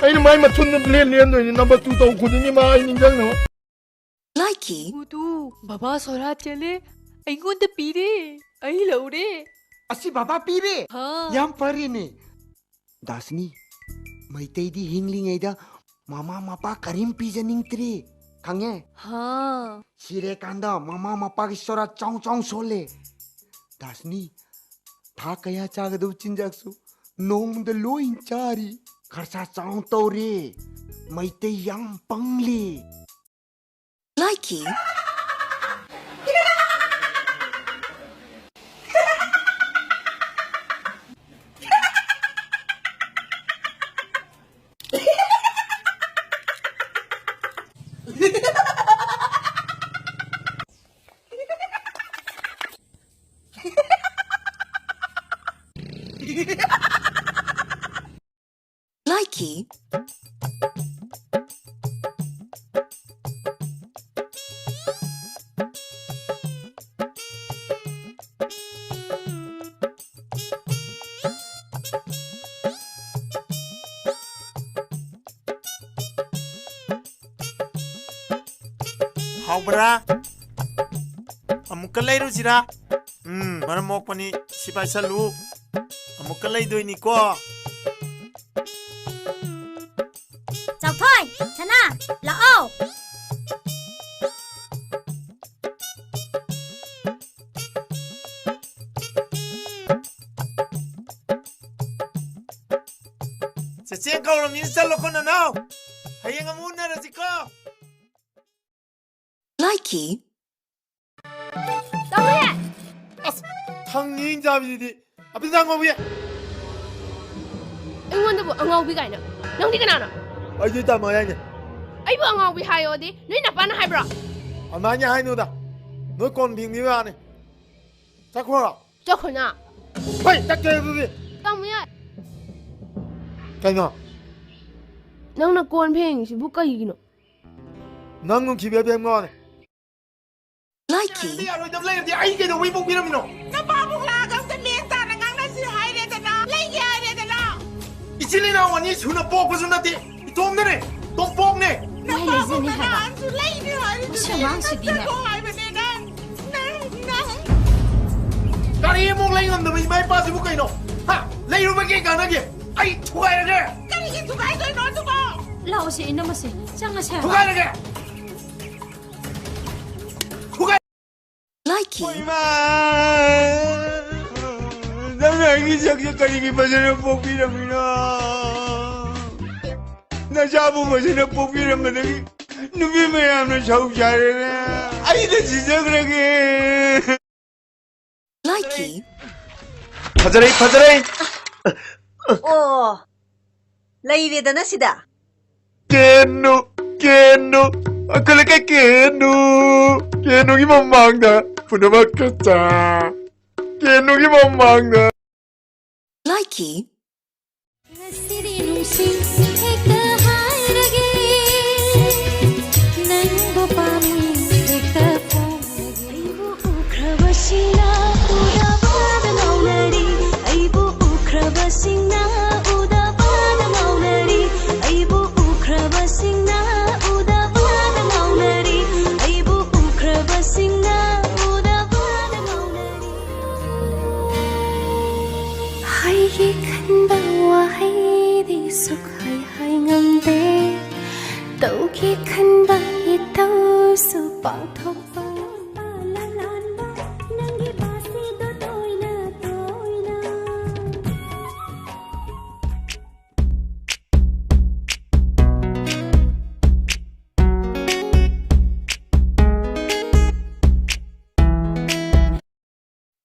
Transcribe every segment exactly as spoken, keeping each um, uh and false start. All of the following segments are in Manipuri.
ꯑꯩꯅ ꯃꯥꯏ ꯃꯊꯨꯟꯗ ꯂꯦꯟ ꯂꯦꯟꯗꯣꯏꯅꯤ, number two ꯇꯧ ꯈꯨꯗꯤꯡꯒꯤ ꯃꯥ ꯑꯩ ꯅꯤꯡꯁꯤꯡꯅꯕ꯫ ꯂꯥꯏꯀꯤ꯫ ꯎꯗꯨ, ꯕꯕꯥ ꯁꯣꯔꯥꯠ ꯆꯠꯂꯦ, ꯑꯩꯉꯣꯟꯗ ꯄꯤꯔꯦ, ꯑꯩ ꯂꯧꯔꯦ꯫ ꯑꯁꯤ ꯕꯕꯥ ꯄꯤꯔꯦ? ꯍꯥ꯫ ꯌꯥꯝ ꯐꯔꯦꯅꯦ꯫ ꯗꯥꯁꯅꯤ, ꯃꯩꯇꯩꯗꯤ ꯍꯤꯡꯂꯤꯉꯩꯗ ꯃꯃꯥ ꯃꯄꯥ ꯀꯔꯤꯝ ꯄꯤꯖꯅꯤꯡꯗ꯭ꯔꯦ, ꯈꯪꯉꯦ? ꯍꯥ꯫ ꯁꯤꯔꯦꯀꯥꯟꯗ ꯃꯃꯥ ꯃꯄꯥꯒꯤ ꯁꯣꯔꯥꯠ ꯆꯥꯎ ꯆꯥꯎ ꯁꯣꯜꯂꯦ꯫ ꯗꯥꯁꯅꯤ, ꯊꯥ ꯀꯌꯥ ꯆꯥꯒꯗꯧ ꯆꯤꯟꯖꯥꯛꯁꯨ ꯅꯣꯡꯃꯗ ꯂꯣꯏ ꯆꯥꯔꯤ꯫ ꯈꯔꯁꯥ ꯆꯥꯎ ꯇꯧꯔꯦ꯫ ꯃꯩꯇꯩ ꯌꯥꯝ ꯄꯪꯂꯤ꯫ ꯂꯥꯏꯀꯤ꯫ ꯂꯥꯏꯀꯤ꯫ ꯍꯥꯎꯕ꯭ꯔꯥ? ꯑꯃꯨꯛꯀ ꯂꯩꯔꯨꯁꯤꯔꯥ? ꯎꯝ, ꯃꯔꯝ ꯃꯣꯛꯄꯅꯤ, ꯁꯤ ꯄꯥꯏꯁꯜꯂꯨ꯫ ꯑꯃꯨꯛꯀ ꯂꯩꯗꯣꯏꯅꯤꯀꯣ꯫ ꯆꯥꯎꯊꯣꯏ, ꯁꯅꯥ, ꯂꯥꯛꯑꯣ꯫ ꯆꯦꯆꯦ ꯀꯧꯔꯝꯃꯤꯅ ꯆꯠꯂꯣꯀꯣ ꯅꯅꯥꯎ꯫ ꯍꯌꯦꯡ ꯑꯃꯨꯛ ꯎꯅꯔꯁꯤꯀꯣ꯫ ꯂꯥꯏꯀꯤ꯫ ꯇꯧꯔꯦ! ꯑꯁ! ꯊꯥꯡ ꯅꯤꯡ ꯆꯥꯕꯤꯗꯨꯗꯤ ꯑꯕꯤꯗꯥ ꯉꯧꯕꯤ! ꯑꯩꯉꯣꯟꯗꯕꯨ ꯑꯉꯥꯎꯕꯤ ꯀꯥꯏꯅ꯫ ꯅꯪꯗꯤ ꯀꯅꯥꯅꯣ? ꯑꯩꯗꯤ ꯇꯥꯃꯣ ꯌꯥꯏꯅꯦ꯫ ꯑꯩꯕꯨ ꯑꯉꯥꯎꯕꯤ ꯍꯥꯏꯌꯣꯗꯤ ꯅꯣꯏ ꯅꯄꯥꯅ ꯍꯥꯏꯕ꯭ꯔꯣ? ꯑꯗꯨꯃꯥꯏꯅ ꯍꯥꯏꯅꯨꯗ꯫ ꯅꯣꯏ ꯀꯣꯟ ꯐꯦꯡꯕꯤꯕ ꯌꯥꯅꯤ꯫ ꯆꯠꯈ꯭ꯔꯣꯔꯣ? ꯆꯠꯈꯣꯅ꯫ ꯍꯣꯏ, ꯆꯠꯀꯦ ꯑꯗꯨꯗꯤ꯫ ꯇꯥꯃꯣ ꯌꯥꯏ꯫ ꯀꯩꯅꯣ? ꯅꯪꯅ ꯀꯣꯟ ꯐꯦꯡꯉꯤꯁꯤꯕꯨ ꯀꯩꯒꯤꯅꯣ? ꯅꯪ ꯅꯨꯡꯁꯤꯕ ꯐꯦꯡꯕ ꯋꯥꯅꯤ꯫ ꯂꯥꯏꯀꯤ꯫ ꯌꯥꯔꯣꯏꯗꯕ ꯂꯩꯔꯗꯤ ꯑꯩ ꯀꯩꯗꯧꯕꯩ ꯄꯣꯛꯄꯤꯔꯝꯃꯤꯅꯣ? ꯅꯄꯥꯕꯨꯡ ꯂꯥꯛꯑꯒ ꯑꯝꯇ ꯂꯦꯡ ꯇꯥꯅ ꯉꯥꯡꯅꯁꯤ ꯍꯥꯏꯔꯦꯗꯅ, ꯂꯩꯒꯦ ꯍꯥꯏꯔꯦꯗꯅ꯫ ꯏꯆꯤꯜ ꯏꯅꯥꯎ ꯑꯅꯤ ꯁꯨꯅ ꯄꯣꯛꯄꯁꯨ ꯅꯠꯇꯦ, ꯏꯇꯣꯝꯗꯅꯦ, ꯇꯣꯝꯄꯣꯛꯅꯦ꯫ ꯃꯥꯏ ꯂꯩꯖꯅꯤ ꯍꯥꯏꯕ꯫ ꯅꯍꯥꯟꯁꯨ ꯂꯩꯅꯤ ꯍꯥꯏꯔꯤꯗꯨꯗꯤ꯫ ꯃꯁꯤ ꯑꯉꯥꯡꯁꯤꯗꯤꯅꯦ꯫ ꯅꯪ ꯆꯠꯈ꯭ꯔꯣ ꯍꯥꯏꯕꯅꯦ, ꯅꯪ, ꯅꯪ꯫ ꯀꯔꯤ ꯑꯃꯨꯛ ꯂꯩ ꯉꯝꯗꯕ ꯏꯃꯥ ꯏꯄꯥꯁꯤꯕꯨ ꯀꯩꯅꯣ? ꯍꯥ? ꯂꯩꯔꯨꯕ ꯀꯩ ꯀꯥꯟꯅꯒꯦ? ꯑꯩ ꯊꯨꯒꯥꯏꯔꯒꯦ꯫ ꯀꯔꯤꯒꯤ ꯊꯨꯒꯥꯏꯗꯣꯏꯅꯣ ꯑꯗꯨꯕꯣ? ꯂꯥꯛꯑꯣꯁꯦ, ꯏꯅꯝꯃꯁꯦ, ꯆꯪꯉꯁꯦ ꯍꯥꯏꯕ꯫ ꯊꯨꯒꯥꯏꯔꯒꯦ꯫ ꯊꯨꯒꯥꯏ- ꯂꯥꯏꯀꯤ꯫ ꯏꯃꯥ! ꯅꯪꯅ ꯑꯩꯒꯤ ꯁꯛꯁꯦ ꯀꯔꯤꯒꯤ ꯐꯖꯅ ꯄꯣꯛꯄꯤꯔꯝꯃꯤꯅꯣ? ꯅꯆꯥꯕꯨ ꯐꯖꯅ ꯄꯣꯛꯄꯤꯔꯝꯕꯗꯒꯤ ꯅꯨꯄꯤ ꯃꯌꯥꯝꯅ ꯁꯧ ꯁꯥꯔꯦꯅꯦ꯫ ꯑꯩꯗ ꯁꯤꯖꯈ꯭ꯔꯒꯦ꯫ ꯂꯥꯏꯀꯤ꯫ ꯐꯖꯔꯦ, ꯐꯖꯔꯦ꯫ ꯑꯣ, ꯂꯩꯔꯦꯗꯅ ꯁꯤꯗ꯫ ꯀꯦꯅꯨ, ꯀꯦꯅꯨ, ꯑꯪꯀꯜ ꯂꯩꯀꯥꯏ ꯀꯦꯅꯨ, ꯀꯦꯅꯨꯒꯤ ꯃꯃꯥꯡꯗ ꯄꯨꯝꯅꯃꯛ ꯀꯠꯆꯥ, ꯀꯦꯅꯨꯒꯤ ꯃꯃꯥꯡꯗ꯫ ꯂꯥꯏꯀꯤ꯫ ꯉꯁꯤꯗꯤ ꯅꯨꯡꯁꯤ ꯍꯦꯛꯇ ꯍꯥꯏꯔꯒꯦ, ꯅꯪꯕꯨ ꯄꯥꯝꯃꯤ ꯍꯦꯛꯇ ꯐꯣꯡꯂꯒꯦ꯫ ꯑꯩꯕꯨ ꯎꯈ꯭ꯔꯕꯁꯤꯡꯅ ꯎꯗꯕꯗ ꯉꯥꯎꯅꯔꯤ, ꯑꯩꯕꯨ ꯎꯈ꯭ꯔꯕꯁꯤꯡꯅ ꯎꯗꯕꯗ ꯉꯥꯎꯅꯔꯤ, ꯑꯩꯕꯨ ꯎꯈ꯭ꯔꯕꯁꯤꯡꯅ ꯎꯗꯕꯗ ꯉꯥꯎꯅꯔꯤ, ꯑꯩꯕꯨ ꯎꯈ꯭ꯔꯕꯁꯤꯡꯅ ꯎꯗꯕꯗ ꯉꯥꯎꯅꯔꯤ꯫ ꯍꯥꯏꯒꯦ ꯈꯟꯕ ꯋꯥꯍꯩꯗꯤ ꯁꯨꯛꯍꯥꯏ ꯍꯥꯏ ꯉꯝꯗꯦ꯫ ꯇꯧꯒꯦ ꯈꯟꯕ ꯏꯇꯧꯁꯨ ꯄꯥꯡꯊꯣꯛꯄ ꯉꯝꯕ ꯂꯥꯟꯕ ꯅꯪꯒꯤ ꯄꯥꯁꯤꯗꯣ ꯇꯣꯏꯅ ꯇꯣꯏꯅ꯫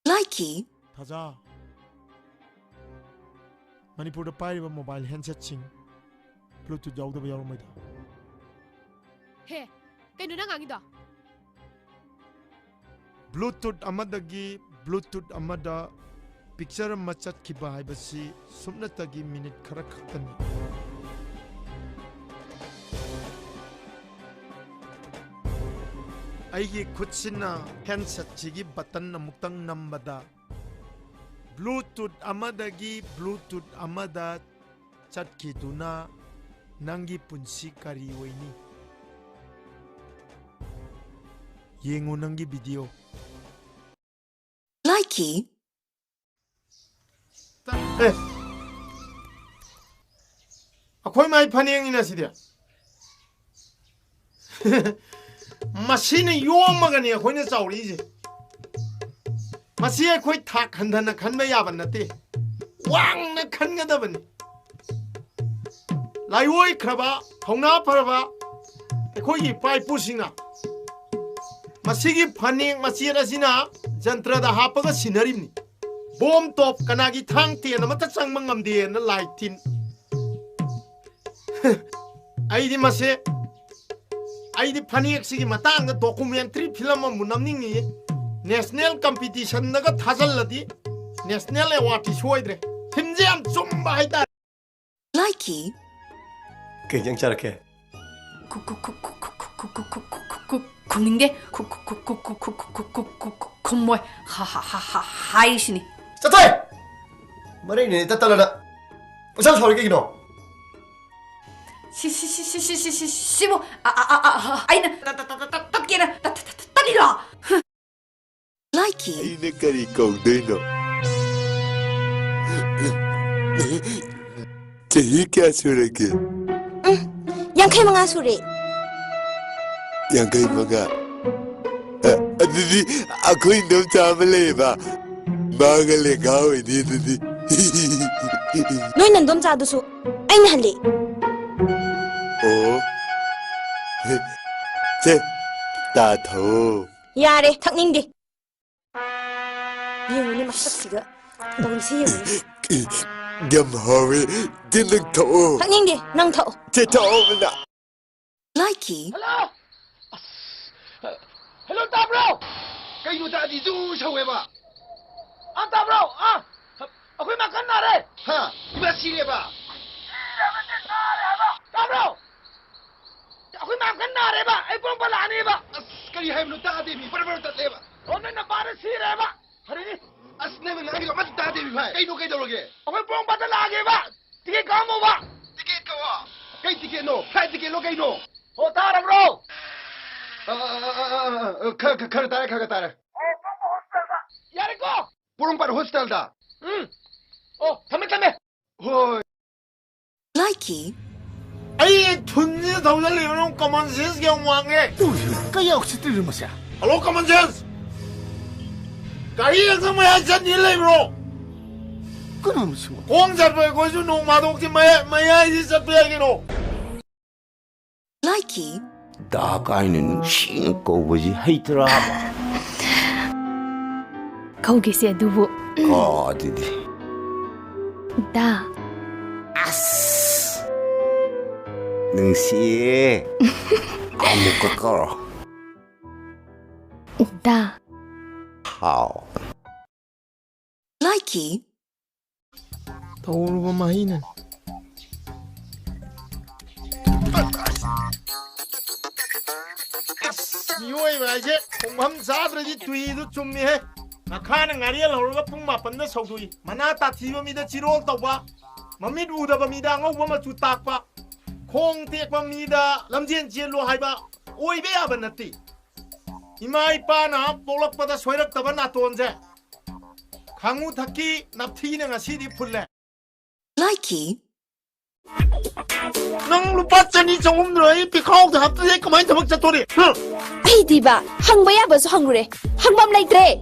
ꯂꯥꯏꯀꯤ꯫ ꯊꯥꯖ, ꯃꯅꯤꯄꯨꯔꯗ ꯄꯥꯏꯔꯤꯕ mobile handsetꯁꯤꯡ Bluetooth ꯌꯥꯎꯗꯕ ꯌꯥꯎꯔꯝꯃꯣꯏꯗ꯫ ꯍꯦ, ꯀꯩꯅꯣ ꯅꯪ ꯉꯥꯡꯉꯤꯗꯣ? Bluetooth ꯑꯃꯗꯒꯤ Bluetooth ꯑꯃꯗ picture ꯑꯃ ꯆꯠꯈꯤꯕ ꯍꯥꯏꯕꯁꯤ ꯁꯨꯞꯅꯇꯒꯤ minute ꯈꯔ ꯈꯛꯇꯅꯤ꯫ ꯑꯩꯒꯤ ꯈꯨꯠꯁꯤꯅ handsetꯁꯤꯒꯤ button ꯑꯃꯨꯛꯇꯪ ꯅꯝꯕꯗ Bluetooth ꯑꯃꯗꯒꯤ Bluetooth ꯑꯃꯗ ꯆꯠꯈꯤꯗꯨꯅ ꯅꯪꯒꯤ ꯄꯨꯟꯁꯤ ꯀꯔꯤ ꯑꯣꯏꯅꯤ? ꯌꯦꯡꯉꯨ ꯅꯪꯒꯤ video꯫ ꯂꯥꯏꯀꯤ꯫ ꯑꯦ, ꯑꯩꯈꯣꯏ ꯃꯥꯏ ꯐꯅꯦꯛꯅꯤꯅ ꯁꯤꯗꯤ꯫ ꯃꯁꯤꯅ ꯌꯣꯝꯃꯒꯅꯤ ꯑꯩꯈꯣꯏꯅ ꯆꯥꯎꯔꯛꯏꯁꯦ꯫ ꯃꯁꯤ ꯑꯩꯈꯣꯏ ꯊꯥꯛ ꯍꯟꯊꯅ ꯈꯟꯕ ꯌꯥꯕ ꯅꯠꯇꯦ, ꯋꯥꯡꯅ ꯈꯟꯒꯗꯕꯅꯤ꯫ ꯂꯥꯏꯑꯣꯏꯈ꯭ꯔꯕ, ꯊꯧꯅꯥ ꯐꯔꯕ ꯑꯩꯈꯣꯏꯒꯤ ꯏꯄꯥ ꯏꯄꯨꯁꯤꯡꯅ ꯃꯁꯤꯒꯤ ꯐꯅꯦꯛ ꯃꯆꯦꯠ ꯑꯁꯤꯅ ꯖꯟꯇ꯭ꯔꯗ ꯍꯥꯞꯄꯒ ꯁꯤꯟꯅꯔꯤꯕꯅꯤ꯫ ꯕꯣꯝ ꯇꯣꯞ ꯀꯅꯥꯒꯤ ꯊꯥꯡ ꯇꯦꯟ ꯑꯃꯠꯇ ꯆꯪꯕ ꯉꯝꯗꯦꯅ ꯂꯥꯏ ꯇꯤꯟ꯫ ꯑꯩꯗꯤ ꯃꯁꯦ, ꯑꯩꯗꯤ ꯐꯅꯦꯛꯁꯤꯒꯤ ꯃꯇꯥꯡꯗ documentary film ꯑꯃꯕꯨ ꯅꯝꯅꯤꯡꯉꯤꯌꯦ꯫ National competitionꯗꯒ ꯊꯥꯖꯤꯜꯂꯗꯤ national awardꯇꯤ ꯁꯣꯏꯗ꯭ꯔꯦ꯫ Filmꯁꯦ ꯌꯥꯝ ꯆꯨꯝꯕ ꯍꯥꯏꯇꯥꯔꯦ꯫ ꯂꯥꯏꯀꯤ꯫ ꯀꯩ ꯏꯟꯖꯥꯡ ꯆꯥꯔꯛꯀꯦ? ꯈꯨ-, ꯈꯨ-, ꯈꯨ-, ꯈꯨ-, ꯈꯨ-, ꯈꯨ-, ꯈꯨ-, ꯈꯨ-, ꯈꯨ-, ꯈꯨ-, ꯈꯨ-, ꯈꯨꯝꯅꯤꯡꯗꯦ꯫ ꯈꯨ-, ꯈꯨ-, ꯈꯨ-, ꯈꯨ-, ꯈꯨ-, ꯈꯨ-, ꯈꯨ-, ꯈꯨ-, ꯈꯨ-, ꯈꯨꯝꯃꯣꯏ꯫ ꯍ-, ꯍ-, ꯍ-, ꯍ-, ꯍꯥꯏꯔꯤꯁꯤꯅꯤ꯫ ꯆꯠꯊꯣꯛꯑꯦ! ꯃꯔꯩꯅꯦ ꯇꯠꯇꯅ꯫ ꯄꯨꯡꯁꯥꯎ ꯁꯥꯎꯔꯤ ꯀꯩꯒꯤꯅꯣ? ꯁꯤ, ꯁꯤ, ꯁꯤ, ꯁꯤ, ꯁꯤ, ꯁꯤ, ꯁꯤ, ꯁꯤꯕꯨ ꯑ, ꯑ, ꯑ, ꯑ, ꯑ, ꯑꯩꯅ ꯇ-, ꯇ-, ꯇ-, ꯇ-, ꯇ-, ꯇꯠꯀꯦꯅ ꯇ-, ꯇ-, ꯇ-, ꯇꯠ-, ꯇꯠꯂꯤꯔꯣ? ꯂꯥꯏꯀꯤ꯫ ꯑꯩꯅ ꯀꯔꯤ ꯀꯧꯗꯣꯏꯅꯣ? ꯆꯍꯤ ꯀꯌꯥ ꯁꯨꯔꯒꯦ? ꯎꯝ, ꯌꯥꯡꯈꯩ ꯃꯉꯥ ꯁꯨꯔꯦ꯫ ꯌꯥꯡꯈꯩ ꯃꯉꯥ? ꯑ, ꯑꯗꯨꯗꯤ ꯑꯩꯈꯣꯏ ꯏꯟꯗꯣꯝꯆꯥ ꯑꯃ ꯂꯩꯌꯦꯕ, ꯃꯥꯒ ꯂꯦꯡꯒꯥ ꯑꯣꯏꯅꯤ ꯑꯗꯨꯗꯤ꯫ ꯅꯣꯏ ꯅꯟꯗꯣꯝꯆꯥꯗꯨꯁꯨ ꯑꯩꯅ ꯍꯜꯂꯦ꯫ ꯑꯣ꯫ ꯁꯦ, ꯇꯥ ꯊꯛꯑꯣ꯫ ꯌꯥꯔꯦ, ꯊꯛꯅꯤꯡꯗꯦ꯫ ꯌꯦꯡꯉꯨꯅꯦ ꯃꯁꯛꯁꯤꯒ ꯇꯧꯔꯤꯁꯤ ꯌꯦꯡꯉꯨꯅꯦ꯫ ꯌꯥꯝ ꯍꯥꯎꯋꯦ꯫ ꯁꯦ, ꯅꯪ ꯊꯛꯑꯣ꯫ ꯊꯛꯅꯤꯡꯗꯦ, ꯅꯪ ꯊꯛꯑꯣ꯫ ꯁꯦ, ꯊꯛꯑꯣ ꯃꯅꯥ꯫ ꯂꯥꯏꯀꯤ꯫ ꯍꯜꯂꯣ! ꯑꯁ! ꯍꯜꯂꯣ, ꯇꯥꯕ꯭ꯔꯣ? ꯀꯩꯅꯣ ꯇꯥꯗꯤ ꯖꯨ ꯁꯧꯋꯦꯕ? ꯑꯥ, ꯇꯥꯕ꯭ꯔꯣ? ꯑꯥ! ꯑꯩꯈꯣꯏ ꯃꯥ ꯀꯟꯅ ꯅꯥꯔꯦ! ꯍꯥ? ꯏꯃꯥ ꯁꯤꯔꯦꯕ? ꯁꯤꯔꯦꯕ ꯅꯠꯇꯦ, ꯅꯥꯔꯦ ꯍꯥꯏꯕ! ꯇꯥꯕ꯭ꯔꯣ? ꯑꯩꯈꯣꯏ ꯃꯥ ꯀꯟꯅ ꯅꯥꯔꯦꯕ! ꯑꯩ ꯄꯣꯔꯣꯝꯄꯥꯠ ꯂꯥꯛꯑꯅꯦꯕ! ꯑꯁ! ꯀꯔꯤ ꯍꯥꯏꯕꯅꯣ? ꯇꯥꯗꯦꯃꯤ! ꯕꯔ ꯕꯔ ꯇꯠꯂꯦꯕ! ꯑꯣ, ꯅꯣꯏ ꯅꯄꯥꯅ ꯁꯤꯔꯦꯕ! ꯐꯔꯦꯅꯦ! ꯑꯁ! ꯅꯪꯅ ꯉꯥꯡꯉꯤꯗꯣ ꯑꯃꯠꯇ ꯇꯥꯗꯦꯃꯤ ꯚꯥꯏ! ꯀꯩꯅꯣ ꯀꯩꯗꯧꯔꯒꯦ? ꯑꯩꯈꯣꯏ ꯄꯣꯔꯣꯝꯄꯥꯠꯇ ꯂꯥꯛꯑꯒꯦꯕ! ꯇꯤꯀꯦꯠ ꯀꯛꯑꯝꯃꯣꯕ꯫ ꯇꯤꯀꯦꯠ ꯀꯛꯑꯣ꯫ ꯀꯩ ꯇꯤꯀꯦꯠꯅꯣ? ꯐ꯭ꯂꯥꯏꯠ ꯇꯤꯀꯦꯠꯂꯣ ꯀꯩꯅꯣ? ꯑꯣ, ꯇꯥꯔꯕ꯭ꯔꯣ? ꯑ, ꯑ, ꯑ, ꯑ, ꯑ, ꯈꯔ, ꯈꯔ, ꯈꯔ ꯇꯥꯔꯦ, ꯈꯔ, ꯈꯔ ꯇꯥꯔꯦ꯫ ꯌꯥꯔꯦꯀꯣ? ꯄꯣꯔꯣꯝꯄꯥꯠ ꯍꯣꯁꯄꯤꯇꯥꯜꯗ꯫ ꯎꯝ꯫ ꯑꯣ, ꯊꯝꯃꯦ, ꯊꯝꯃꯦ꯫ ꯍꯣꯏ꯫ ꯂꯥꯏꯀꯤ꯫ ꯑꯩ ꯊꯨꯟꯁꯤꯗ ꯊꯧꯖꯜꯂꯤꯕ ꯅꯪ ꯀꯃꯟ ꯁꯦꯟꯁꯀꯤ ꯌꯥꯝ ꯋꯥꯡꯉꯦ꯫ ꯎꯏ, ꯀꯩ ꯌꯥꯎ ꯁꯤꯠꯇ꯭ꯔꯤꯅꯣ ꯃꯁꯦ? ꯍꯜꯂꯣ, ꯀꯃꯟ ꯁꯦꯟꯁ! ꯒꯥꯔꯤ ꯑꯃꯇꯪ ꯃꯌꯥꯏ ꯆꯠꯅꯤ ꯂꯩꯕ꯭ꯔꯣ? ꯀꯅꯥꯅꯣ ꯁꯤꯕꯣ? ꯈꯣꯡ ꯆꯠꯄ ꯑꯩꯈꯣꯏꯁꯨ ꯅꯣꯡ ꯐꯥꯗꯣꯛꯇꯤ ꯃꯌꯥꯏ, ꯃꯌꯥꯏꯁꯤ ꯆꯠꯄ ꯌꯥꯏ ꯀꯩꯅꯣ꯫ ꯂꯥꯏꯀꯤ꯫ ꯗꯥ ꯀꯥꯏꯅ ꯅꯨꯡꯁꯤꯅ ꯀꯧꯕꯁꯤ ꯍꯩꯇ꯭ꯔꯥꯕ? ꯀꯧꯒꯦꯁꯦ ꯑꯗꯨꯕꯨ꯫ ꯀꯣ ꯑꯗꯨꯗꯤ꯫ ꯗꯥ꯫ ꯑꯁ! ꯅꯨꯡꯁꯤꯌꯦ꯫ ꯑꯃꯨꯛꯀ ꯀꯧꯔꯣ꯫ ꯗꯥ꯫ ꯍꯥꯎ꯫ ꯂꯥꯏꯀꯤ꯫ ꯇꯧꯔꯨꯕ ꯃꯍꯩꯅꯅꯤ꯫ ꯑꯁ, ꯃꯤꯑꯣꯏꯕ ꯍꯥꯏꯁꯦ ꯈꯣꯡꯐꯝ ꯆꯥꯗ꯭ꯔꯗꯤ ꯇꯨꯏꯗꯨ ꯆꯨꯝꯃꯤꯍꯦ꯫ ꯉꯥꯈꯥꯅ ꯉꯥꯔꯦꯜ ꯍꯧꯔꯒ ꯄꯨꯡ ꯃꯥꯄꯟꯗ ꯁꯧꯗꯣꯛꯏ꯫ ꯃꯅꯥ ꯇꯥꯊꯤꯕ ꯃꯤꯗ ꯆꯤꯔꯣꯜ ꯇꯧꯕ, ꯃꯃꯤꯠ ꯎꯗꯕ ꯃꯤꯗ ꯑꯉꯧꯕ ꯃꯆꯨ ꯇꯥꯛꯄ, ꯈꯣꯡ ꯇꯦꯛꯄ ꯃꯤꯗ ꯂꯝꯖꯦꯟ ꯆꯦꯜꯂꯨ ꯍꯥꯏꯕ ꯑꯣꯏꯕ ꯌꯥꯕ ꯅꯠꯇꯦ꯫ ꯏꯃꯥ ꯏꯄꯥꯅ ꯄꯣꯛꯂꯛꯄꯗ ꯁꯣꯏꯔꯛꯇꯕ ꯅꯥꯇꯣꯟꯁꯦ ꯈꯥꯡꯉꯨ ꯊꯛꯀꯤ ꯅꯞꯊꯤꯅ ꯉꯁꯤꯗꯤ ꯐꯨꯜꯂꯦ꯫ ꯂꯥꯏꯀꯤ꯫ ꯅꯪ ꯂꯨꯄꯥ ꯆꯅꯤ ꯆꯍꯨꯝꯗꯨꯅ ꯑꯩ ꯄꯤꯈꯥꯎꯗ ꯍꯥꯞꯇ꯭ꯔꯗꯤ ꯑꯩ ꯀꯃꯥꯏꯅ ꯊꯕꯛ ꯆꯠꯊꯣꯔꯤ? ꯍꯥ? ꯑꯩꯗꯤꯕ ꯍꯪꯕ ꯌꯥꯕꯁꯨ ꯍꯪꯉꯨꯔꯦ, ꯍꯪꯐꯝ ꯂꯩꯇ꯭ꯔꯦ꯫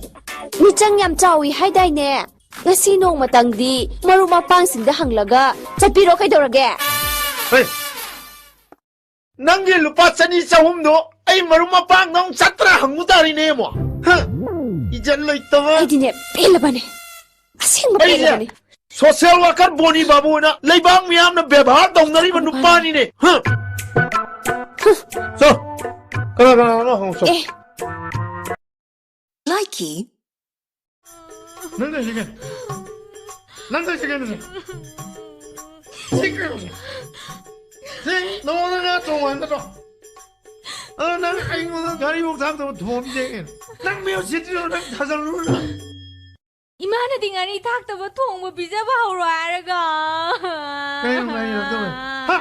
ꯃꯤꯆꯪ ꯌꯥꯝ ꯆꯥꯎꯏ ꯍꯥꯏꯗꯥꯏꯅꯦ? ꯉꯁꯤ ꯅꯣꯡꯃꯇꯪꯗꯤ ꯃꯔꯨꯞ ꯃꯄꯥꯡꯁꯤꯡꯗ ꯍꯪꯂꯒ ꯆꯠꯄꯤꯔꯣ, ꯀꯩꯗꯧꯔꯒꯦ? ꯍꯦ! ꯅꯪꯒꯤ ꯂꯨꯄꯥ ꯆꯅꯤ ꯆꯍꯨꯝꯗꯣ ꯑꯩ ꯃꯔꯨꯞ ꯃꯄꯥꯡꯗ ꯑꯃꯨꯛ ꯆꯠꯇ꯭ꯔꯥ ꯍꯪꯉꯨ ꯇꯥꯔꯤꯅꯦ ꯑꯃꯨꯛ꯫ ꯍ? ꯏꯖꯠ ꯂꯩꯇꯕ꯫ ꯑꯩꯗꯤꯅꯦ, ꯄꯦꯜꯂꯕꯅꯦ꯫ ꯑꯁꯦꯡꯕ ꯑꯩꯁꯦ ꯄꯦꯜꯂꯕꯅꯦ꯫ ꯁꯣꯁꯤꯌꯦꯜ ꯋꯥꯀꯔ ꯕꯣꯅꯤ ꯕꯥꯕꯨ ꯑꯣꯏꯅ ꯂꯩꯕꯥꯛ ꯃꯤꯌꯥꯝꯅ ꯕꯦꯕꯥꯔ ꯇꯧꯅꯔꯤꯕ ꯅꯨꯄꯥꯅꯤꯅꯦ꯫ ꯍ? ꯍ꯫ ꯆꯣ꯫ ꯀꯅꯥ ꯀꯅꯥꯅꯣ ꯍꯪꯉꯨ ꯆꯣ꯫ ꯑꯦ꯫ ꯂꯥꯏꯀꯤ꯫ ꯅꯪ ꯇꯧꯔꯤꯁꯦ ꯀꯩꯅꯣ? ꯅꯪ ꯇꯧꯔꯤꯁꯦ ꯀꯩꯅꯣ ꯁꯦ? ꯁꯤ ꯀꯩꯅꯣꯁꯦ? ꯁꯤ ꯅꯉꯣꯟꯗ ꯉꯥ ꯊꯣꯡꯉꯣ ꯍꯥꯏꯕ ꯅꯠꯇ꯭ꯔꯣ? ꯑꯗꯣ ꯅꯪ ꯑꯩꯉꯣꯟꯗ ꯉꯥꯔꯤꯐꯥꯎ ꯊꯥꯛꯇꯕ ꯊꯣꯡꯉꯝꯃꯤꯁꯦ ꯀꯩꯅꯣ? ꯅꯪ ꯃꯤ ꯎꯁꯤꯠꯇ꯭ꯔꯤꯔꯣ? ꯅꯪ ꯊꯥꯖꯜꯂꯨꯔꯣ ꯅꯪ? ꯏꯃꯥꯅꯗꯤ ꯉꯥꯔꯤ ꯊꯥꯛꯇꯕ ꯊꯣꯡꯕ ꯄꯤꯖꯕ ꯍꯧꯔꯣ ꯍꯥꯏꯔꯒ꯫ ꯀꯩꯅꯣ ꯉꯥꯔꯤ ꯊꯥꯛꯇꯕ? ꯍꯥ?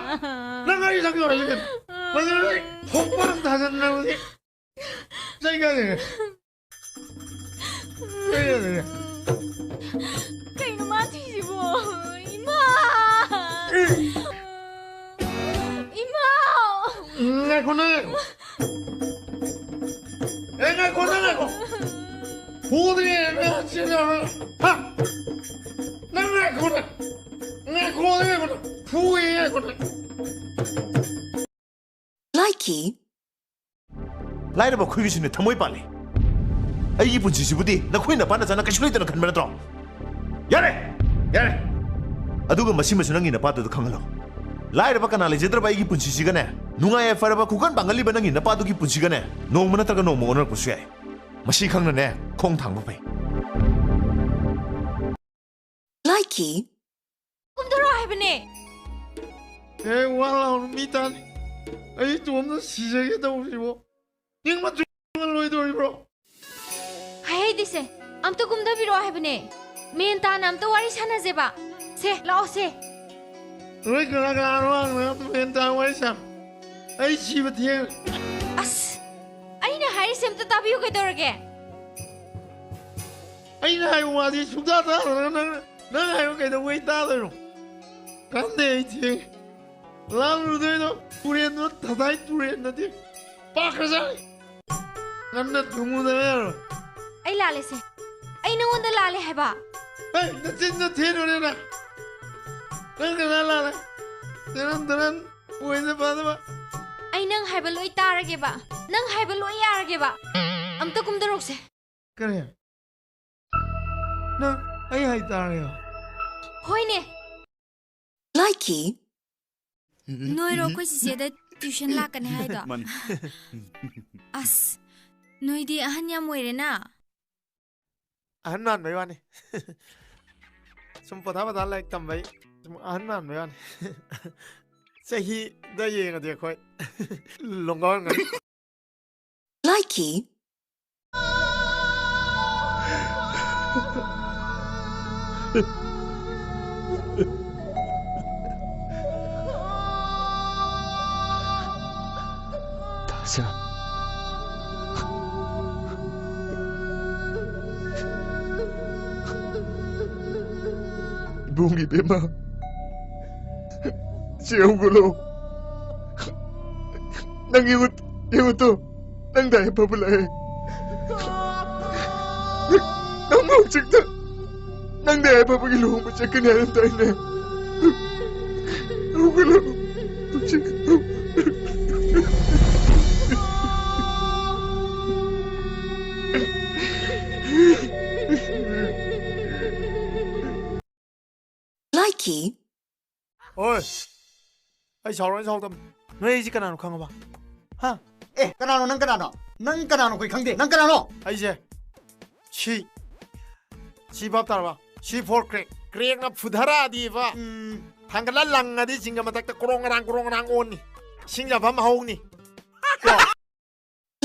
ꯅꯪ ꯉꯥꯔꯤ ꯊꯥꯛꯇꯕ ꯍꯥꯏꯁꯦ ꯀꯩꯅꯣ? ꯃꯗꯨꯗꯤ ꯈꯣꯡꯄꯥꯛ ꯊꯥꯖꯟꯅꯕꯗꯤ ꯆꯩ ꯀꯥꯏꯗꯒꯤ? ꯆꯩ ꯀꯥꯏꯗꯒꯤ? ꯀꯩꯅꯣ ꯃꯥ ꯊꯤꯁꯤꯕꯣ? ꯏꯃꯥ! ꯏꯃꯥ! ꯉꯥꯏꯈꯣ ꯅꯪ! ꯑꯦ, ꯉꯥꯏꯈꯣ ꯅꯪ, ꯉꯥꯏꯈꯣ! ꯐꯨꯗ꯭ꯔꯤ, ꯅꯪ ꯁꯤꯗ, ꯍꯥ? ꯅꯪ ꯉꯥꯏꯈꯣ ꯅꯪ! ꯉꯥꯏꯈꯣ, ꯉꯥꯏꯈꯣ ꯅꯪ! ꯐꯨꯏ, ꯉꯥꯏꯈꯣ ꯅꯪ! ꯂꯥꯏꯀꯤ꯫ ꯂꯥꯏꯔꯕ ꯑꯩꯈꯣꯏꯒꯤꯁꯨꯅꯦ ꯊꯃꯣꯏ ꯄꯥꯜꯂꯤ꯫ ꯑꯩꯒꯤ ꯄꯨꯟꯁꯤꯁꯤꯕꯨꯗꯤ ꯅꯈꯣꯏ ꯅꯄꯥ ꯅꯆꯥꯅ ꯀꯩꯁꯨ ꯂꯩꯇꯅ ꯈꯟꯕ ꯅꯠꯇ꯭ꯔꯣ? ꯌꯥꯔꯦ! ꯌꯥꯔꯦ! ꯑꯗꯨꯒ ꯃꯁꯤꯃꯁꯨ ꯅꯪꯒꯤ ꯅꯄꯥꯗꯨꯗ ꯈꯪꯍꯜꯂꯣ꯫ ꯂꯥꯏꯔꯕ ꯀꯅꯥ ꯂꯩꯖꯗ꯭ꯔꯕ ꯑꯩꯒꯤ ꯄꯨꯟꯁꯤꯁꯤꯒꯅꯦ, ꯅꯨꯡꯉꯥꯏ ꯌꯥꯏꯐꯔꯕ ꯈꯨꯀꯟ ꯄꯥꯡꯒꯜꯂꯤꯕ ꯅꯪꯒꯤ ꯅꯄꯥꯗꯨꯒꯤ ꯄꯨꯟꯁꯤꯒꯅꯦ, ꯅꯣꯡꯃ ꯅꯠꯇ꯭ꯔꯒ ꯅꯣꯡꯃ ꯑꯣꯟꯅꯔꯛꯄꯁꯨ ꯌꯥꯏ꯫ ꯃꯁꯤ ꯈꯪꯅꯅꯦ ꯈꯣꯡ ꯊꯥꯡꯕ ꯐꯩ꯫ ꯂꯥꯏꯀꯤ꯫ ꯀꯨꯝꯊꯔꯛꯑꯣ ꯍꯥꯏꯕꯅꯦ꯫ ꯑꯦ, ꯋꯥ ꯂꯥꯎꯅꯨ, ꯃꯤ ꯇꯥꯅꯤ꯫ ꯑꯩ ꯏꯇꯣꯝꯇ ꯁꯤꯖꯒꯦ ꯇꯧꯕꯁꯤꯕꯣ꯫ ꯅꯤꯡꯕ ꯆꯨꯝꯅ ꯂꯣꯏꯗꯣꯔꯤꯕ꯭ꯔꯣ? ꯍꯥꯏꯍꯩꯗꯦꯁꯦ, ꯑꯝꯇ ꯀꯨꯝꯊꯕꯤꯔꯛꯑꯣ ꯍꯥꯏꯕꯅꯦ꯫ ꯃꯦꯟ ꯇꯥꯅ ꯑꯝꯇ ꯋꯥꯔꯤ ꯁꯥꯟꯅꯁꯦꯕ꯫ ꯁꯦ, ꯂꯥꯛꯑꯣ ꯁꯦ꯫ ꯅꯣꯏ ꯀꯅꯥ ꯀꯅꯥꯅꯣ ꯍꯥꯟꯅ ꯑꯝꯇ ꯃꯦꯟ ꯇꯥꯅ ꯋꯥꯔꯤ ꯁꯥ꯫ ꯑꯩ ꯁꯤꯕ ꯊꯦꯡ꯫ ꯑꯁ, ꯑꯩꯅ ꯍꯥꯏꯔꯤꯁꯦ ꯑꯝꯇ ꯇꯥꯕꯤꯌꯨ ꯀꯩꯗꯧꯔꯒꯦ? ꯑꯩꯅ ꯍꯥꯏꯕ ꯋꯥꯗꯤ ꯁꯨꯡꯇꯥ ꯇꯥꯗ꯭ꯔꯒ ꯅꯪ, ꯅꯪ ꯍꯥꯏꯕ ꯀꯩꯗꯧꯕꯩ ꯇꯥꯗꯣꯏꯅꯣ? ꯀꯥꯟꯗꯦ, ꯑꯩ ꯊꯦꯡ꯫ ꯂꯥꯡꯂꯨꯗꯣꯏꯅꯣ? ꯇꯨꯔꯦꯟꯗꯣ ꯊꯗꯥꯏ ꯇꯨꯔꯦꯟ ꯅꯠꯇꯦ꯫ ꯄꯥꯈ꯭ꯔꯖꯥꯠꯅꯤ꯫ ꯉꯟꯅ ꯊꯨꯡꯉꯨꯗꯕ ꯌꯥꯔꯣꯏ꯫ ꯑꯩ ꯂꯥꯜꯂꯦꯁꯦ꯫ ꯑꯩ ꯅꯉꯣꯟꯗ ꯂꯥꯜꯂꯦ ꯍꯥꯏꯕ꯫ ꯍꯦ, ꯅꯆꯤꯟꯗꯣ ꯊꯤꯅꯨꯅꯦ ꯅꯪ꯫ ꯅꯪ ꯀꯅꯥ ꯂꯥꯜꯂꯦ? ꯇꯔꯟ ꯇꯔꯟ ꯑꯣꯏꯅ ꯐꯅꯕ꯫ ꯑꯩ ꯅꯪ ꯍꯥꯏꯕ ꯂꯣꯏ ꯇꯥꯔꯒꯦꯕ꯫ ꯅꯪ ꯍꯥꯏꯕ ꯂꯣꯏ ꯌꯥꯔꯒꯦꯕ꯫ ꯑꯝꯇ ꯀꯨꯝꯗꯔꯣꯛꯁꯦ꯫ ꯀꯔꯤ? ꯅꯪ ꯑꯩ ꯍꯥꯏ ꯇꯥꯔꯒꯦꯕ? ꯍꯣꯏꯅꯦ꯫ ꯂꯥꯏꯀꯤ꯫ ꯅꯣꯏꯔꯣ ꯑꯩꯈꯣꯏ ꯆꯤꯆꯦꯗ ꯇ꯭ꯌꯨꯁꯟ ꯂꯥꯛꯀꯅꯤ ꯍꯥꯏꯗꯣ? ꯃꯥꯅꯤ꯫ ꯑꯁ, ꯅꯣꯏꯗꯤ ꯑꯍꯟ ꯌꯥꯝ ꯑꯣꯏꯔꯦꯅ꯫ ꯑꯍꯟ ꯃꯥꯟꯕꯩ ꯋꯥꯅꯤ꯫ ꯁꯨꯝ ꯄꯣꯊꯥ ꯄꯣꯊꯥ ꯂꯥꯏꯔꯤꯛ ꯇꯝꯕꯩ ꯁꯨꯝ ꯑꯍꯟ ꯃꯥꯟꯕꯩ ꯋꯥꯅꯤ꯫ ꯆꯍꯤꯗ ꯌꯦꯡꯉꯗꯤ ꯑꯩꯈꯣꯏ ꯂꯣꯡꯒꯥ ꯑꯣꯏꯔꯝꯒꯅꯤ꯫ ꯂꯥꯏꯀꯤ꯫ ꯇꯥꯁꯥ꯫ ꯏꯕꯨꯡ ꯏꯕꯦꯝꯃ, ꯆꯦ ꯍꯧꯒꯠꯂꯣ꯫ ꯅꯪ ꯌꯦꯡꯉꯨ, ꯌꯦꯡꯉꯨ ꯇꯨ꯫ ꯅꯪꯗ ꯍꯦꯛ ꯐꯕ ꯂꯥꯛꯑꯦ꯫ ꯅꯪ ꯍꯧꯖꯤꯛꯇ ꯅꯪꯗ ꯍꯦꯛ ꯐꯕꯒꯤ ꯂꯨꯍꯣꯡꯕ ꯆꯠꯀꯅꯤ ꯍꯥꯏꯔꯝꯗꯥꯏꯅꯦ꯫ ꯍꯧꯒꯠꯂꯣ꯫ ꯍꯧꯖꯤꯛ꯫ ꯂꯥꯏꯀꯤ꯫ ꯍꯣꯏ꯫ ꯑꯩ ꯁꯥꯎꯔꯣꯏ, ꯑꯩ ꯁꯥꯎꯗꯕꯅꯤ꯫ ꯅꯣꯏ ꯑꯩꯁꯤ ꯀꯅꯥꯅꯣ ꯈꯪꯉꯕ? ꯍꯥ? ꯑꯦ, ꯀꯅꯥꯅꯣ ꯅꯪ? ꯀꯅꯥꯅꯣ? ꯅꯪ ꯀꯅꯥꯅꯣ ꯑꯩꯈꯣꯏ ꯈꯪꯗꯦ꯫ ꯅꯪ ꯀꯅꯥꯅꯣ? ꯑꯩꯁꯦ ꯁꯤ, ꯁꯤ ꯚꯥꯞ ꯇꯥꯔꯕ? ꯁꯤ ꯐꯣꯔ ꯀ꯭ꯔꯦꯛ꯫ ꯀ꯭ꯔꯦꯛꯅ ꯐꯨꯊꯔꯛꯑꯗꯤꯕ, ꯎꯝ, ꯊꯥꯡꯒꯠꯂ ꯂꯪꯉꯗꯤ ꯖꯤꯡꯒ ꯃꯊꯛꯇ ꯀ꯭ꯔꯣꯡ ꯉꯔꯥꯡ, ꯀ꯭ꯔꯣꯡ ꯉꯔꯥꯡ ꯑꯣꯟꯅꯤ꯫ ꯏꯁꯤꯡ ꯆꯥꯐꯝ ꯍꯧꯅꯤ꯫ ꯀꯣ?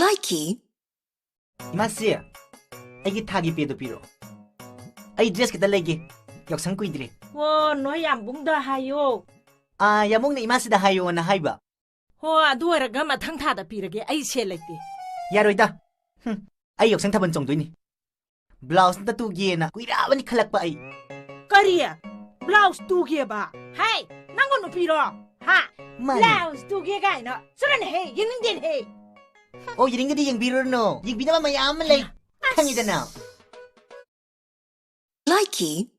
ꯂꯥꯏꯀꯤ꯫ ꯏꯃꯥꯁꯤ, ꯑꯩꯒꯤ ꯊꯥꯒꯤ ꯄꯦꯗꯣ ꯄꯤꯔꯛꯑꯣ꯫ ꯑꯩ ꯗ꯭ꯔꯦꯁ ꯈꯤꯇ ꯂꯩꯒꯦ꯫ ꯌꯥꯎꯁꯪ ꯀꯨꯏꯗ꯭ꯔꯦ꯫ ꯑꯣ, ꯅꯣꯏ ꯌꯥꯝꯕꯨꯡꯗ ꯍꯥꯏꯌꯣ꯫ ꯑꯥ, ꯌꯥꯝꯕꯨꯡꯅ ꯏꯃꯥꯁꯤꯗ ꯍꯥꯏꯌꯣꯅ ꯍꯥꯏꯕ꯫ ꯍꯣ, ꯑꯗꯨ ꯑꯣꯏꯔꯒ ꯃꯊꯪ ꯊꯥꯗ ꯄꯤꯔꯒꯦ, ꯑꯩ ꯁꯦꯜ ꯂꯩꯇꯦ꯫ ꯌꯥꯔꯣꯏꯗ꯫ ꯍꯨꯝ, ꯑꯩ ꯌꯥꯎꯁꯪ ꯊꯥꯕꯜ ꯆꯣꯡꯗꯣꯏꯅꯤ꯫ ꯕ꯭ꯂꯥꯎꯁ ꯑꯝꯇ ꯇꯨꯒꯦꯅ ꯀꯨꯏꯔꯛꯑꯕꯅꯤ ꯈꯜꯂꯛꯄ ꯑꯩ꯫ ꯀꯔꯤ? ꯕ꯭ꯂꯥꯎꯁ ꯇꯨꯒꯦꯕ? ꯍꯥꯏ, ꯅꯪꯕꯨ ꯅꯨꯄꯤꯔꯣ? ꯍꯥ? ꯃꯥꯅꯤ꯫ ꯕ꯭ꯂꯥꯎꯁ ꯇꯨꯒꯦ ꯀꯥꯏꯅ꯫ ꯆꯠꯂꯅꯦꯍꯦ, ꯌꯦꯡꯅꯤꯡꯗꯦꯅꯦꯍꯦ꯫ ꯑꯣ, ꯌꯦꯡꯅꯤꯡꯗꯗꯤ ꯌꯦꯡꯕꯤꯔꯨꯔꯅꯨ꯫ ꯌꯦꯡꯕꯤꯅꯕ ꯃꯌꯥꯝ ꯑꯃ ꯂꯩ꯫ ꯑꯁ꯫ ꯈꯪꯉꯤꯗꯅ꯫ ꯂꯥꯏꯀꯤ꯫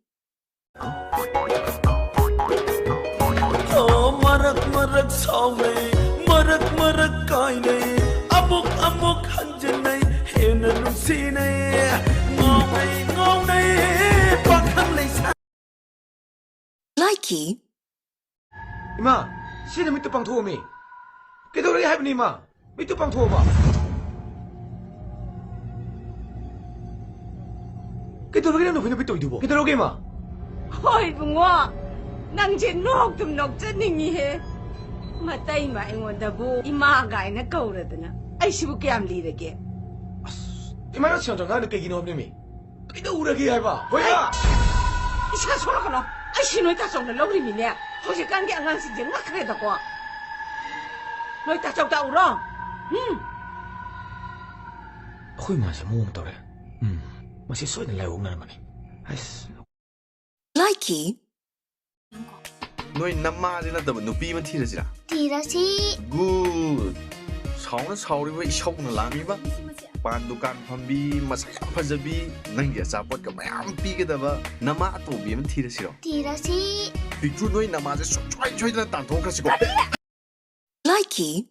ꯑꯣ, ꯃꯔꯛ ꯃꯔꯛ ꯁꯥꯎꯅꯩ, ꯃꯔꯛ ꯃꯔꯛ ꯀꯥꯏꯅꯩ, ꯑꯃꯨꯛ ꯑꯃꯨꯛ ꯍꯟꯖꯤꯟꯅꯩ, ꯍꯦꯟꯅ ꯅꯨꯡꯁꯤꯅꯩ, ꯉꯥꯎꯅꯩ, ꯉꯥꯎꯅꯩ, ꯄꯥꯈꯪ ꯂꯩꯁꯥ꯫ ꯂꯥꯏꯀꯤ꯫ ꯏꯃꯥ, ꯁꯤ ꯅꯨꯃꯤꯠꯇꯨ ꯄꯥꯡꯊꯣꯛꯑꯝꯃꯤ꯫ ꯀꯩꯗꯧꯔꯒꯦ ꯍꯥꯏꯕꯅꯤ, ꯏꯃꯥ? ꯃꯤꯠꯇꯨ ꯄꯥꯡꯊꯣꯛꯑꯕ? ꯀꯩꯗꯧꯔꯒꯦ ꯅꯪ ꯅꯨꯄꯤ ꯅꯨꯄꯤ ꯇꯧꯔꯤꯗꯨꯕꯣ? ꯀꯩꯗꯧꯔꯒꯦ, ꯏꯃꯥ? ꯍꯣꯏ, ꯏꯕꯨꯡꯉꯣ꯫ ꯅꯪꯁꯦ ꯅꯣꯛꯇꯨꯝ ꯅꯣꯛꯆꯅꯤꯡꯉꯤꯍꯦ꯫ ꯃꯇꯩꯃ ꯑꯩꯉꯣꯟꯗꯕꯨ ꯏꯃꯥ ꯀꯥꯏꯅ ꯀꯧꯔꯗꯅ꯫ ꯑꯩꯁꯤꯕꯨ ꯀꯌꯥꯝ ꯂꯤꯔꯒꯦ? ꯑꯁ, ꯏꯃꯥ, ꯅꯪ ꯁꯦꯔꯥꯟ ꯇꯨꯔꯥꯟ ꯉꯥꯡꯉꯤꯗꯣ ꯀꯩꯒꯤꯅꯣ ꯍꯥꯏꯕꯅꯤꯃꯤ? ꯀꯩꯗꯧꯔꯒꯦ ꯍꯥꯏꯕ? ꯍꯣꯏ, ꯏꯃꯥ! ꯏꯁꯥ ꯁꯣꯛꯂꯛꯀꯅꯣ꯫ ꯑꯩꯁꯤ ꯅꯣꯏ ꯇꯥꯆꯧꯅ ꯂꯧꯔꯤꯃꯤꯅꯦ꯫ ꯍꯧꯖꯤꯛꯀꯥꯟꯒꯤ ꯑꯉꯥꯡꯁꯤꯡꯁꯦ ꯉꯛꯈ꯭ꯔꯦꯗꯀꯣ꯫ ꯅꯣꯏ ꯇꯥꯆꯧ ꯇꯥꯛꯎꯔꯣ? ꯎꯝ꯫ ꯑꯩꯈꯣꯏ ꯃꯥꯁꯦ ꯃꯑꯣꯡ ꯑꯃ ꯇꯧꯔꯦ꯫ ꯎꯝ꯫ ꯃꯁꯤ ꯁꯣꯏꯗꯅ ꯂꯥꯏꯑꯣꯡꯅꯔꯝꯃꯅꯤ꯫ ꯑꯁ꯫ Likey. ꯅꯣꯏ ꯅꯃꯥꯁꯦ ꯅꯠꯇꯕ ꯅꯨꯄꯤ ꯑꯃ ꯊꯤꯔꯁꯤꯔꯥ? ꯊꯤꯔꯁꯤ꯫ Good. ꯁꯥꯎꯅ ꯁꯥꯎꯔꯤꯕ, ꯏꯁꯧꯅ ꯂꯥꯡꯉꯤꯕ, ꯄꯥꯟ ꯗꯨꯀꯥꯟ ꯐꯝꯕꯤ, ꯃꯁꯛ ꯌꯥꯝ ꯐꯖꯕꯤ, ꯅꯪꯒꯤ ꯑꯆꯥꯄꯣꯠꯀ ꯃꯌꯥꯝ ꯄꯤꯒꯗꯕ ꯅꯃꯥ ꯑꯇꯣꯝꯕꯤ ꯑꯃ ꯊꯤꯔꯁꯤꯔꯣ? ꯊꯤꯔꯁꯤ꯫ ꯄꯤꯛꯇ꯭ꯔꯨ, ꯅꯣꯏ ꯅꯃꯥꯁꯦ ꯁꯨꯡꯁꯣꯏ ꯁꯣꯏꯗꯅ ꯇꯥꯟꯊꯣꯛꯈ꯭ꯔꯁꯤꯀꯣ꯫ Likey.